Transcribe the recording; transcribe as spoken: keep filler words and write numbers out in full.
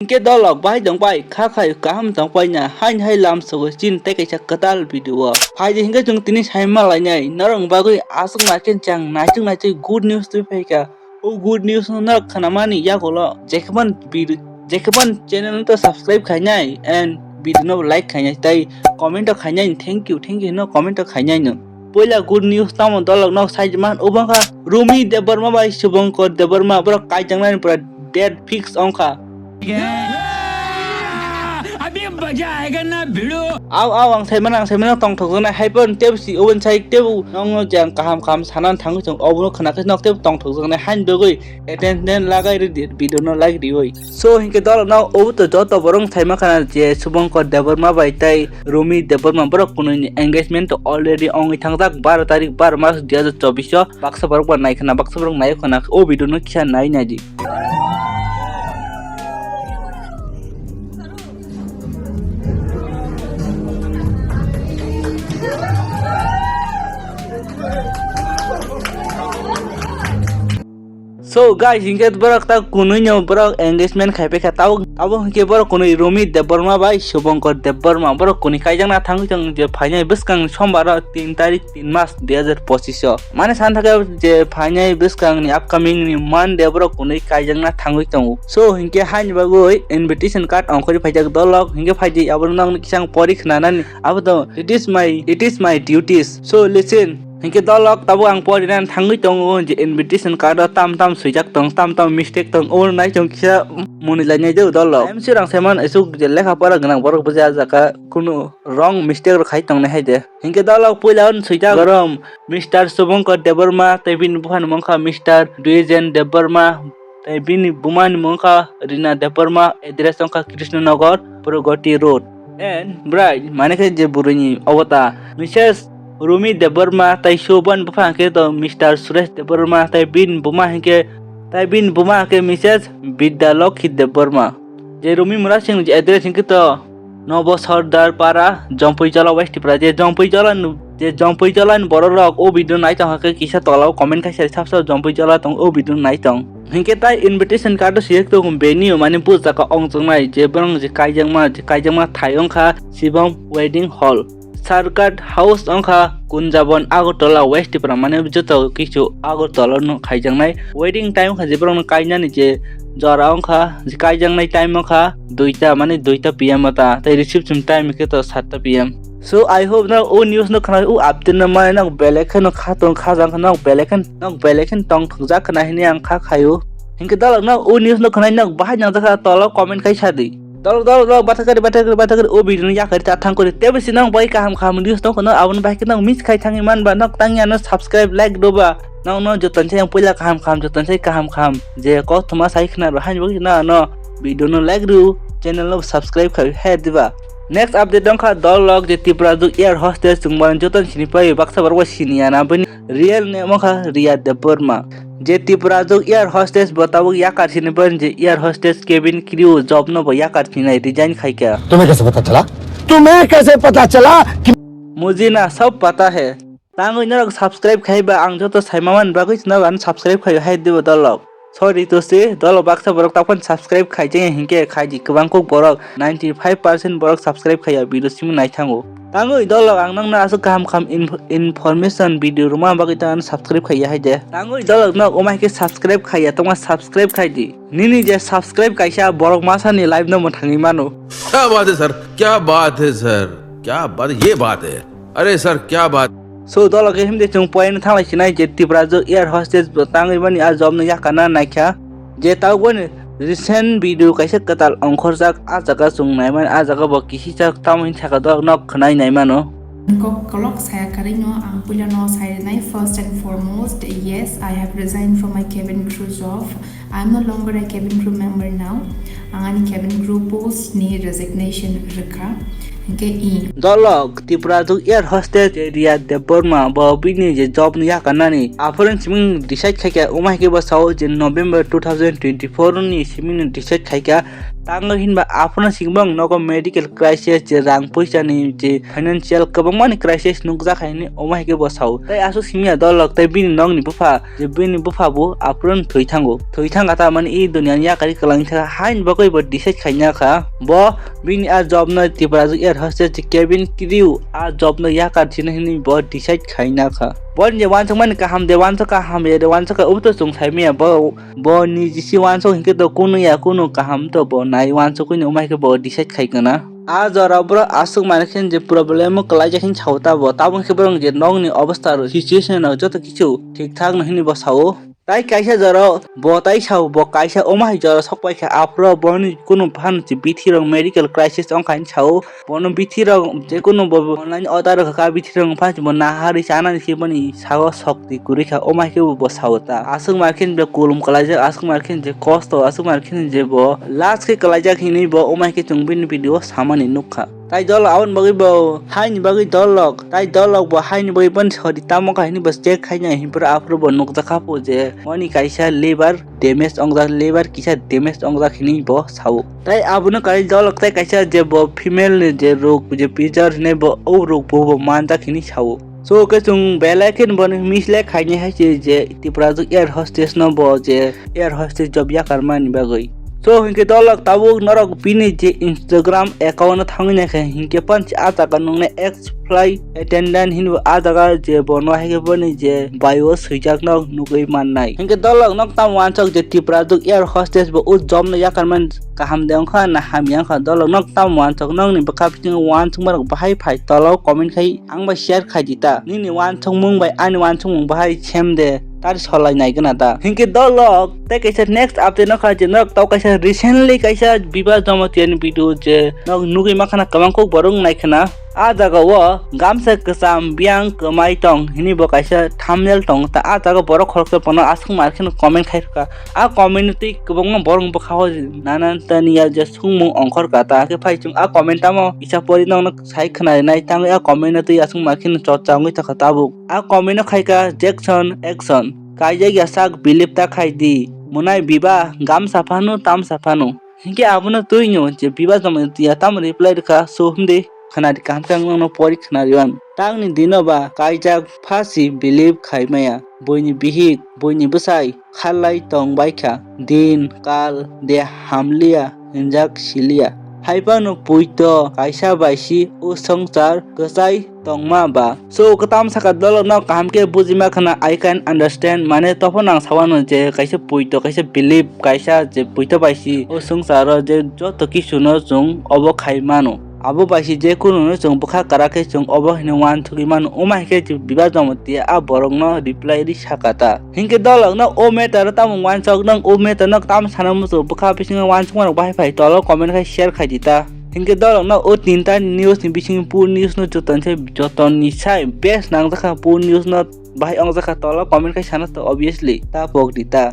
Hinkhe dolok bahai tong pai, kha khai kaham tong pai na, hain hai lam sogo chin tei kaisa kwtal video o. Phai di hinkhe chwng tini sai ma lainai, norok bagwi aswk naichwng chang naichwng naichwng good news twi phaikha. O good news no norok khnamani yagulo jekheban video, jekheban channel no to subscribe khainai and video no like khainai tei comment o khainai, thank you, thank you no comment o khainai no. Puila good news tamo dolok nok sai man, obo wngkha Rumi Debbarma bai Subhankar Debbarma, borok kaijaknani pura date fix wngkha. अभी मजा आएगा ना भिड़ू। Aw, aw, ang saimano, ang saimano tongthokjaknai, hai phano tebo si obo sai tebo nokno je ang kaham kaham sanani thangwi tongo, obono khwnakhe nok tebo tongthokjaknai, haini bagwi attendance lagai rwdi, video no like riwi. So hinkhe dolok no obo to joto borok saima khana je Subhankar Debbarma bai tei Rumi Debbarma borok kunui ni engagement to already ongwi thangjak baro tarik baro mas dui hazar chobbish o. Baksa borok ba nai khana, baksa borok nai khana, o video no kisa nai nai di. So guys, hinkhe borok ta kunui no borok engagement khai paikha, tabuk, tabuk hinkhe borok kunui Rumi Debbarma bai Subhankar Debbarma borok kunui kaijakna thangwi tong je phainai bwskang sombar o tin tarik tin mas dui hazar pochisho. Mane san thaka je phainai bwskang ni upcoming ni Monday borok kunui kaijakna thangwi tongo. So hinkhe haini bagwi invitation card ongkhorwi phaijak dolok, hinkhe phaidi abo nokni kisang pori khnanani abo to, it is my, it is my duties. So listen, hinkhe dolok tabuk ang pori nan thangwi tongo je invitation card o tam tam swijak tong, tam tam mistake tong, obo nai tong kisa muni lai nai do dolok. M C rang seman esuk je lekha pora gwnang borok buja jaka kunu wrong mistake rok khai tongnai hai de. Hinkhe dolok puila on swijak gorom Mister Subhankar Debbarma tei bini buphani mungkha Mister Dwijen Debbarma tei bini bumani mungkha Rina Debbarma, address wngkha Krishnanagar, Pragati Road. And bride, mane khe je bwrwini obota, Missus Rumi Debbarma tei subon bupha khe to Mister Suresh Debbarma tei bini buma hinkhe, tei bini buma khe Missus Bidya Lokhi Debbarma. Je Rumi Murasing ni address hinkhe to Nobo Sardar Para, Jompui Jola, West Tripura. Je Jompui Jola ni, je Jompui Jola ni borok rok o video nai tong khe kisa tola o comment khai sari sab sab Jompui Jola tong o video nai tong. Hinkhe tai invitation card o siyek tongo venue mane bujaka ongchongnai je borok je kaijakma, je kaijakma thai wngkha Shivam Wedding Hall. Circuit House wngkha Kunjabon, Agartala, West Tripura, mane joto kichu Agartala no khaijaknai. Wedding time wngkha je borok no kainani je jora wngkha, je kaijaknai time wngkha duita, mane duita P M o ta, tei reception time khe to satta P M. So I hope no o news no khna, o update no mane no belai kheno kha tong kha jang kheno belai khen, no belai khen tong thok jak khna hini ang kha khayo. Hinkhe dalok no o news no khna no bahai nang jakha tolo comment khai sadi. Dol dol dol bathakari bathakari bathakari o video no yakari ta thang kori tebe si nang bai kaham kaham news tong kono aboni bai khe nang miss khai thangwi man ba nok tang ya no subscribe like do ba nang no joton se yang puila kaham kaham joton se kaham kaham je kok thoma sai khna ro hain bo na no video no like ru channel no subscribe khai he diba. Next update dong kha dol lok je Tripura jug air hostess chung ban joton sini pai baksa barwa sini ya na bini real name kha Riya Debbarma. Je Tripura jug air hostess bo tabuk yakar sini pen je air hostess cabin crew job no bo yakar sinai resign khai kha. तुम्हें कैसे पता चला? तुम्हें कैसे पता चला कि मुझे ना सब पता है. Tangwi norok subscribe khai ba ang joto saima man bagwi sino an subscribe khai hai dibo dolok. Sorry to say, dolok baksa borok taphon subscribe khai jeng hinkhe khai di kwbang kok borok ninety five percent borok subscribe khai ya video simi nai thango. Tangwi dolok ang nangno aswk kaham kaham inf-, information video rwma bagwi tang ano subscribe khaiya hai de. Tangwi dolok no omai khe subscribe khaiya tongma subscribe khai di. Nini je subscribe kaisa borok masa ni live no mwthangwi mano. क्या बात है सर, क्या बात है सर, क्या बात, ये बात है। अरे सर, क्या बात। So dolok khe himde chwng point thanglai sinai je Tripura jo air hostess bo tangwi mani a job no yakana naikha. Je tabuk boni recent video kaisa kwtal ongkhorjak, a jaga chwng naimani, a jaga bo kisijak, tamo hini saka dok nok khwnai naimano. Kok kolok saya karino ang puilano sai rinai, first and foremost, yes, I have resigned from my cabin crew job. I am no longer a cabin crew member now. Ang ani cabin crew post ni resignation rwkha. Hinkhe i. Dolok Tripura jug air hostess je Riya Debbarma bo bini je job ni yakarnani aphuru siming decide khaikha, wngma hinkhe bo sao je November two thousand twenty-four ni siming decide khaikha, Tango hinba aphano singbo ang nogo medical crisis, je rang puisa ni je financial kwbangma ni crisis nukjak hai hinwi omo hai khe bo sao. Tai aswk simi ya dolok, tai bini nokni bupha, je bini bupha bo aphano thwi thango. Thwi thangkha ta mani e duniya ni yakari kwlangwi thangkha haini bagwi bo decide khaina kha. Bo bini a job no Tiprajwk air hostess je cabin crew a job no yakar chino hinwi bo decide khaina kha. Bo je wansuk mani kaham de, wansuk kaham ya de, wansuk ka uto chwng sai maya bo. Bo ni jisi wansuk hinkhe to kunu ya kunu kaham to bo nai wansuk kunu umai khe bo decide khai kana. A jora bro aswk mani khe je problem o kwlai jak hin sao ta bo, tabuk khe borok je nokni obostha rw situation rok joto kichu thik thak no hinwi bo sao. Tai kaisa jora bo tai sao bo kaisa omo hai jora sok pai kha aphuru boni kunu phan je bithi rok medical crisis wng kha hin sao. Bono bithi rok je kunu bo online order rw kha bithi rok phan bo naharwi chanani khe boni sago sok twi kwrwi kha, omo hai khe bo sao ta. Aswk mar khe bo kulum kwlaijak, aswk mar khe je kosto, aswk mar khe je bo last khe kwlaijak hinwi bo omo hai khe chwng bini video samani nukha. Tai dolok aboni bagwi bo haini bagwi dolok, tai dolok bo haini bagwi boni sori tamo kha hinwi bo check khaina hinphuru aphuru bo nukjakha pho je moni kaisa liver damage wngjak, liver kisa damage wngjak hinwi bo sao. Tai abono kaisa dolok tai kaisa je bo female ni je rok je picture hinwi bo o rok bo bo manjak hinwi sao. So khe chwng belai kheno bono mislek khainai hai se je Tiprajwk air hostess no bo je air hostess job yakar mani bagwi. So hinkhe dolok tabuk norok bini je Instagram account no thangwi naikha hinkhe panchi a jaga nuknai ex flight attendant hinwi a jaga je bono hai khe boni je bio swijak no nugwi mannai. Hinkhe dolok nok tamo wansuk je Tiprajwk air hostess bo o job no yakar man kaham de wngkha na hamya wngkha, dolok nok tamo wansuk nokni bwkha bisingo wansukmarok bahai phai tolo comment khai ang bai share khai di ta. Nini wansukmung bai ani wansukmung bahai sem de tari solai nai gana ta. Hinkhe dolok tei kaisa next update no kha je norok tau kaisa recently kaisa Biba Jamatia ni video je nok nugwi makhana kwbang kok borok nai khana. A jaga o gamsa kwcham biyang kwmai tong hinwi bo kaisa thumbnail tong ta. A jaga borok khoroksa bono aswk mar kheno comment khai rwkha. A comment no twi kwbangma borok bwkha o nanan tani ya je sungmung ongkhor kha ta. Khe phai chwng a comment tamo kisa pori nokno sai khwnari nai, tangwi a comment no twi aswk mar kheno chorcha wngwi thangkha tabuk. A comment no khai kha Jackson Action. Kaijak ya sak believe ta khai di. Mwnai Biba gamsa phano tamsa phano. Hinkhe abono twi no je Biba Jamatia tamo reply rwkha, so hwndi khwnadi kaham khe ang nokno pori khwnari wan. Tangni dino ba kaijak phasi believe khai maya. Buini bihik, buini bwsai kharlai tong bai kha. Din, kal, de hamliya, hinjak siliya. Hai phano puito kaisa bai si o swngchar kwchai tongma ba. So, kwtam saka dolok no kaham khe bujima khna, I can understand. Mane, tophano ang sawano je kaisa puito, kaisa believe, kaisa je puito bai si o swngcharo je joto kisu no chwng obo khai mano. Abo bai si je kunu no chwng bwkha kwrak khe chwng obo hinwi uansugwi mano. Omo hai khe je Biba Jamatia a borok no reply ri saka ta. Hinkhe dolok no o matter o tamo uansuk, nang o matter no tamo sana muchung bwkha bisingo uansukmarok bahai phai tolo comment khai share khai di ta. Hinkhe dolok no o tinta news ni bisingo pur news no joto ni sai, joto ni sai best nangjakha pur news no bahai ongjakha tolo comment khai sana to obviously ta pok di ta.